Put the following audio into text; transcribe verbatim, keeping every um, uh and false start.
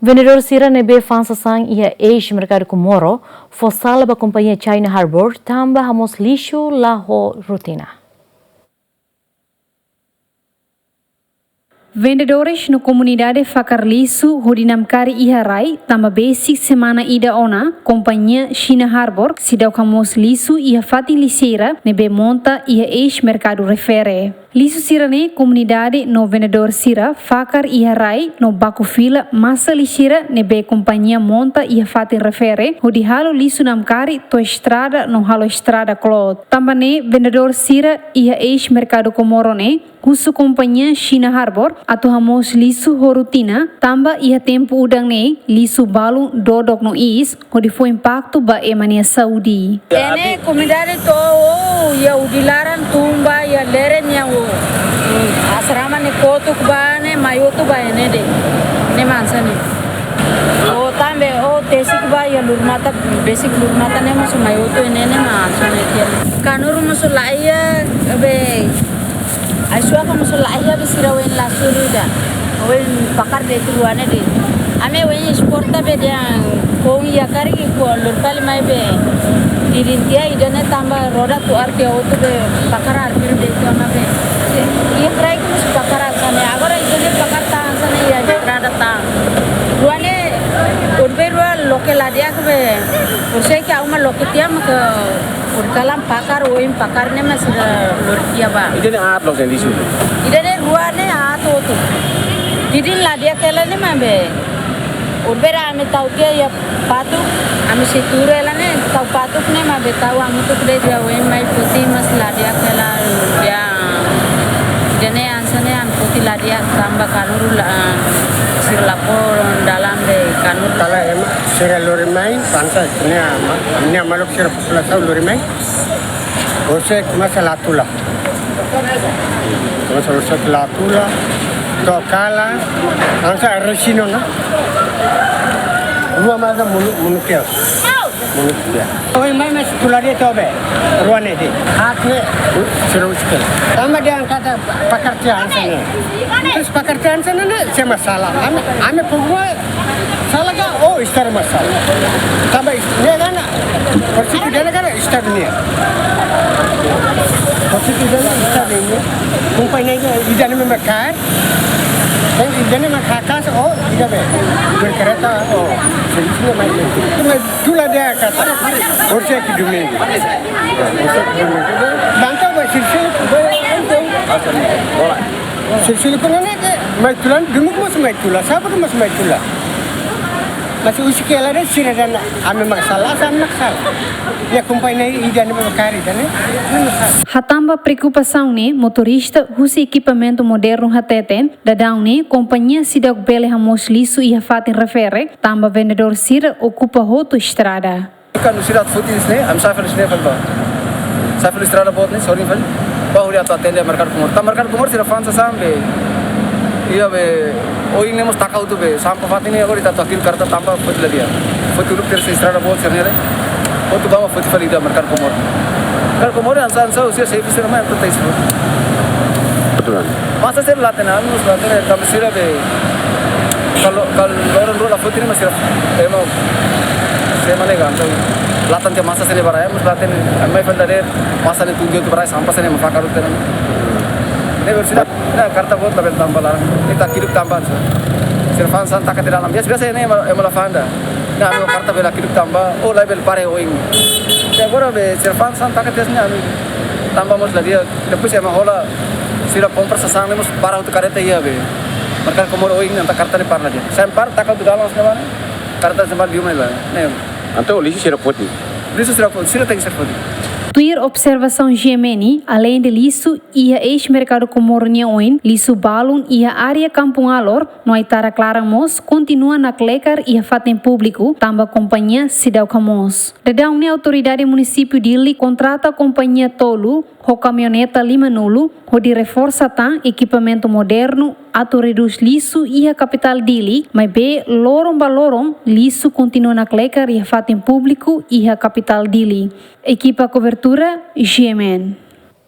Vendedór sira ne'ebé fa'an sasán iha eis Merkadu Comoro fó sala ba kompañia China Harbour tanba hamoos lixu la ho rotina. Vendedores no komunidade fakar lixu hodi namkari iha rai tanba besik semana ida ona, kompañia China Harbour seidauk hamoos lixu iha fatin lixeira ne'ebé monta iha eis merkadu refere. Lixu sira-ne'e komunidade no vendedór sira fakar iha rai no baku fila masa lixeira ne'ebé kompañia monta iha fatin refere hodi halo lixu namkari to'o estrada no halo estrada kloot. Tanba ne'e vendedór sira iha eis Merkadu Comoro ne'e husu kompañia China Harbour atu hamoos lixu ho rotina, tanba iha tempu udan ne'e lixu balun dodok no iis hodi fó impaktu ba ema nia saúde. Ne'e komunidade to'o iha Udilaran tun ba iha Leren iha asrama ne'e kotuk ba ne'e mai hotu ba ne'e de'it. Ne'e mak hanesan ne'e. Ou tanba ou tesik ba iha Lurmata, besik Lurmata ne'e mós mai hotu ne'e, ne'e mak hanesan ne'e. Kanuru mós laiha be ai suaka mós laiha be sira oin la suru ida. Oin pakar de'it rua ne'e de'it. Ami oin esporta be dehan kon iha karik ko lorkali mai be. Didin tiha ida-ne'e tanba roda tuar tiha hotu be pakar arpir de'it ona be. Iha kraik mós pakar hanesan ne'e. Agora ida-ne'e pakar tan hanesan ne'e iha estrada tan. Rua ne'e, urbe rua loke la di'ak be. Porseke auma loke tiha maka urkalan pakar, oin pakar ne'e mak sira lori tiha ba. Ida-ne'e aat loos de'it lixu. Ida-ne'e rua ne'e aat hotu. Didin la di'ak hela ne'e mak be. Urbe rua ami tau tiha iha patuk, ami sei tuur hela ne'e, tau patuk ne'e mak be tau hamutuk de'it iha oin mai foti mós la di'ak hela di'ak. Ida-ne'e hanesan ne'e ami foti la di'ak tanba kanuru la, sira la fó dalan be kanuru. Kala ema sira lori mai, pansa ne'e ama, ne'e ama lok sira populasaun lori mai. Ose komesa la tula. Komesa ose la tula. To'o kala, ansa resino na. Rua masa munu, munu kios. Munu kios. Oin mai mós tula de'it to'o be. Rua ne'e de'it. Aat ne'e, sira uskil. Tanba dehan katak pakar tiha hanesan ne'e. Terus pakar tiha hanesan ne'e, se masalah. Ami, ami pokoknya sala ka, oh, estrada mak sala. Tanba is-, ne'e kan, porseke ida-ne'e kan estrada nian. Porseke ida-ne'e estrada nian. Kompañia ida-ne'e mak kaer. Kan ida-ne'e mak kaer, oh, ida be. Berkereta, oh, servisu ne'e mai. Tula de'it katak, porseke domingu. Porseke domingu. Banta ba servisu, ba, ba. Servisu ne'e kan ne'e, mai tula, domingu mós mai tula, sábadu mós mai tula. Mas uskil hela de'it sira dehan ami mak sala, ami mak sala. Ne'e kompañia ida-ne'e mak kaer ida-ne'e, ami mak sala. Hatán ba preokupasaun ne'e, motorista husi ekipamentu modernu hateten, daudaun ne'e kompañia seidauk bele hamoos lixu iha fatin refere, tanba vendedór sira okupa hotu estrada. Kuandu sira foti ne'e, ami sai fali ne'e fali ba. Sai fali estrada boot ne'e, sorin fali. Ba hodi atu atende Merkadu Comoro. Tanba Merkadu Comoro sira fa'an sasán be. Iha be, oin ne'e mós taka hotu be, sampah fatin ne'e agora ita atu hakilar kareta tanba foti la di'ak. Foti uluk terus estrada boot sira-ne'e. Hotu ba mak foti fali iha Merkadu Comoro. Merkadu Comoro hanesan, hanesan husi servisu sira mai atu tais. Betul. Masa sira la hatene, ami mós la hatene, tanba sira be. Kalau, kalau orang dulu la foti ne'e mós sira, ema, sira mana kan, latan tiha masa sira ba rai, mós la hatene, ami mai fali dadeer, masa ne'e tun tiha hotu ba rai, sampah sira ne'e mak fakar hotu ne'e. Ne'e bersih. Ne'e kareta boot labele tanba laran. Ita hakilar tanba so. Sira fa'an sasán taka tiha dalam. Biasa, biasa ne'e ema, ema la fa'an ida. Ne'e ami kareta bele hakilar tanba, oh, labele para oin. Ne'e agora be sira fa'an sasán taka tiha ne'e ami tanba mós la di'ak. Depois ema hola sira kompra sasán ne'e mós para hotu kareta iha be. Merkadu Comoro oin ne'e entaun kareta ne'e para la di'ak. Sempre taka hotu dalan sira mana. Kareta sempre di uma la. Ne'e. Entaun lixu sira foti. Lixu sira foti, sira tenke ser foti. Tuir observasaun G M N, aleinde lixu iha eis Merkadu Comoro nia oin, lixu balun iha área Kampung Alor no Aitarak Laran mós kontinua naklekar iha fatin públiku, tanba kompañia seidauk hamoos. Daudaun ne'e autoridade munisípiu Dili kontrata kompañia tolu ho kamioneta lima-nulu, hodi reforsa tan ekipamentu modernu atu redús lixu iha kapitál Dili, maibé loron ba loron lixu kontinua naklekar iha fatin públiku iha kapitál Dili. Ekipa kobertura, G M N.